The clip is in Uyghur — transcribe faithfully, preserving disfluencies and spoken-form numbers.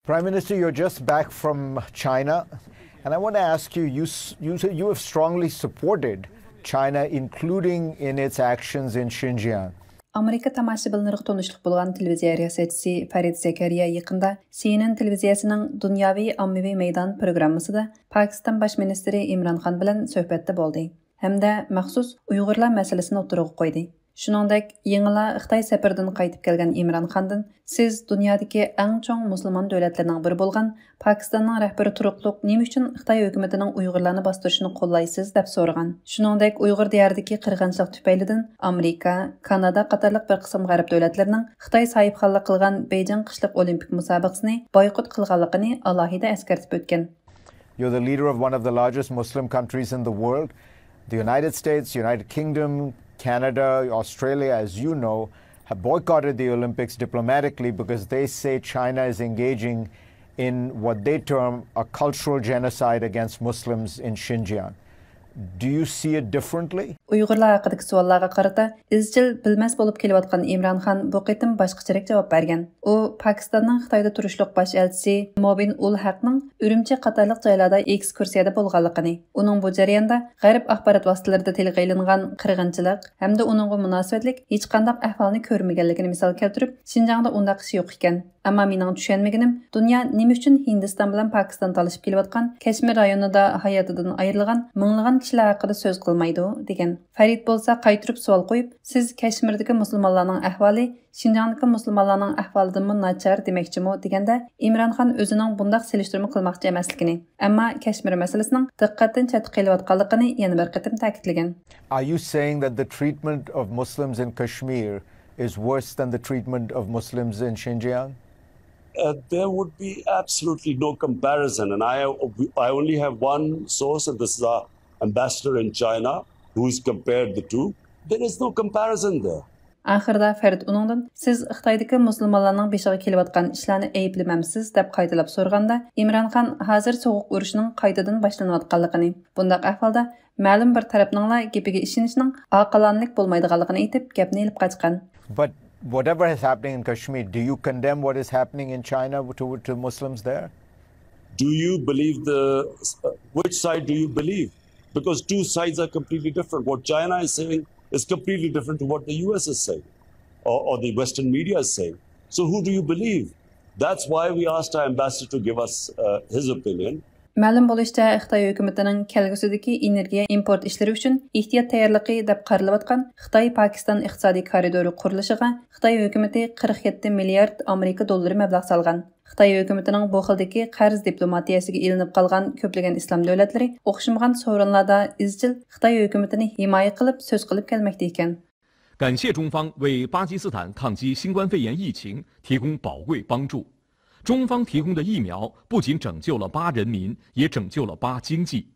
Prime Minister, you're just back from China, and I want to ask you, you, s- you, s- you have strongly supported China, including in its actions in Xinjiang. ئامېرىكا تاماشىبىنلىرىغا تونۇشلۇق بولغان تېلېۋىزىيە رىياسەتچىسى فەرىد زەكەرىيا يېقىندا سىئېنئېن تېلېۋىزىيەسىنىڭ دۇنياۋى ئاممىۋى مەيدان پروگراممىسىدا پاكىستان باش مىنىستىرى ئىمران خان بىلەن سۆھبەتتە بولدى ھەمدە مەخسۇس ئۇيغۇرلار مەسىلىسىنى ئوتتۇرىغا قويدى. شۇنىڭدەك، يېڭىلا خىتاي سەپىرىدىن قايتىپ كەلگەن ئىمران خاندىن، سىز دۇنيادىكى ئەڭ چوڭ مۇسۇلمان دۆلەتلىرىنىڭ بىرى بولغان پاكىستاننىڭ رەھبىرى تۇرۇقلۇق نېمە ئۈچۈن خىتاي ھۆكۈمىتىنىڭ ئۇيغۇرلارنى باستۇرۇشىنى قوللايسىز؟ دەپ سورىغان. شۇنىڭدەك، ئۇيغۇر دىيارىدىكى قىرغىنچىلىق تۈپەيلىدىن ئامېرىكا، كانادا قاتارلىق بىر قىسىم غەرب دۆلەتلىرىنىڭ خىتاي ساھىبخانلىق قىلغان بېيجىڭ قىشلىق ئولىمپىك مۇسابىقىسىنى بايقۇت قىلغانلىقىنى ئالاھىدە ئەسكەرتىپ ئۆتكەن. You're the leader of one of the largest Muslim countries in the world. The United States, United Kingdom, Canada, Australia, as you know, have boycotted the Olympics diplomatically because they say China is engaging in what they term a cultural genocide against Muslims in Xinjiang. Do you see it differently? ئۇيغۇرلار ھەققىدىكى سوئاللارغا قارىتا، ئىزچىل بىلمەس بولۇپ كېلىۋاتقان ئىمران خان بۇ قېتىم باشقىچىراق جاۋاب بەرگەن. ئۇ پاكىستاننىڭ خىتايدا تۇرۇشلۇق باش ئەلچىسى مۇبىن ئۇل ھەقنىڭ ئۈرۈمچى قاتارلىق جايلاردا ئېكسكۇرسىيەدە بولغانلىقىنى، ئۇنىڭ بۇ جەرياندا غەرب ئاخبارات ۋاسىتىلىرىدا تىلغا ئېلىنغان قىرغىنچىلىق ھەمدە ئۇنىڭغا مۇناسىۋەتلىك ھېچقانداق ئەھۋالنى كۆرمىگەنلىكىنى مىسال كەلتۈرۈپ، شىنجاڭدا ئۇنداق ئىش يوق ئىكەن. ئەمما مېنىڭ چۈشەنمىگىنىم، دۇنيا نېمە ئۈچۈن ھىندىستان بىلەن پاكىستان تالىشىپ كېلىۋاتقان كەشمىر رايونىدا ھاياتىدىن ئايرىلغان مىڭلىغان كىشىلەر ھەققىدە سۆز قىلمايدۇ، دېگەن. فەرىد بولسا قايتۇرۇپ سوئال قويۇپ، سىز كەشمىردىكى مۇسۇلمانلارنىڭ ئەھۋالى شىنجاڭدىكى مۇسۇلمانلارنىڭ ئەھۋالىدىنمۇ ناچار دېمەكچىمۇ؟ دېگەندە، ئىمران خان ئۆزىنىڭ بۇنداق سېلىشتۇرما قىلماقچى ئەمەسلىكىنى، ئەمما كەشمىر مەسىلىسىنىڭ دىققەتتىن چەتتە قېلىۋاتقانلىقىنى يەنە بىر قېتىم تەكىتلىگەن. Are you saying that the treatment of Muslims in Kashmir is worse than the treatment of Muslims in Xinjiang? Uh, there would be absolutely no comparison. And I, I only have one source, and this is our ambassador in China, who's compared the two. There is no comparison there. ئاخىرىدا فەرىد ئۇنىڭدىن، سىز خىتايدىكى مۇسۇلمانلارنىڭ بېشىغا كېلىۋاتقان ئىشلارنى ئەيىبلىمەمسىز؟ دەپ قايتىلاپ سورىغاندا، ئىمران خان ھازىر سوغۇق ئۇرۇشنىڭ قايتىدىن باشلىنىۋاتقانلىقىنى، بۇنداق ئەھۋالدا مەلۇم بىر تەرەپنىڭلا گېپىگە ئىشىنىشنىڭ ئاقىلانىلىك بولمايدىغانلىقىنى ئېيتىپ، گەپنى ئېلىپ قاچقان. But whatever is happening in Kashmir, do you condemn what is happening in China to, to Muslims there? Do you believe the, uh, which side do you believe? Because two sides are completely different. What China is saying is completely different to what the U S is saying, or, or the Western media is saying. So who do you believe? That's why we asked our ambassador to give us, uh, his opinion. مەلۇم بولۇشىچە، خىتاي ھۆكۈمىتىنىڭ كەلگۈسىدىكى ئېنېرگىيە ئىمپورت ئىشلىرى ئۈچۈن ئېھتىيات تەييارلىقى دەپ قارىلىۋاتقان خىتاي پاكىستان ئىقتىسادىي كارىدورى قۇرۇلۇشىغا خىتاي ھۆكۈمىتى قىرىق يەتتە مىليارد ئامېرىكا دوللىرى مەبلەغ سالغان. خىتاي ھۆكۈمىتىنىڭ بۇ خىلدىكى قەرز دىپلوماتىيەسىگە ئېلىنىپ قالغان كۆپلىگەن ئىسلام دۆلەتلىرى ئوخشىمىغان سورۇنلاردا ئىزچىل خىتاي ھۆكۈمىتىنى ھىمايە قىلىپ، سۆز قىلىپ كەلمەكتە ئىكەن. 感谢中方为巴基斯坦抗击新冠肺炎疫情提供宝贵帮助。中方提供的疫苗不仅拯救了巴人民，也拯救了巴经济。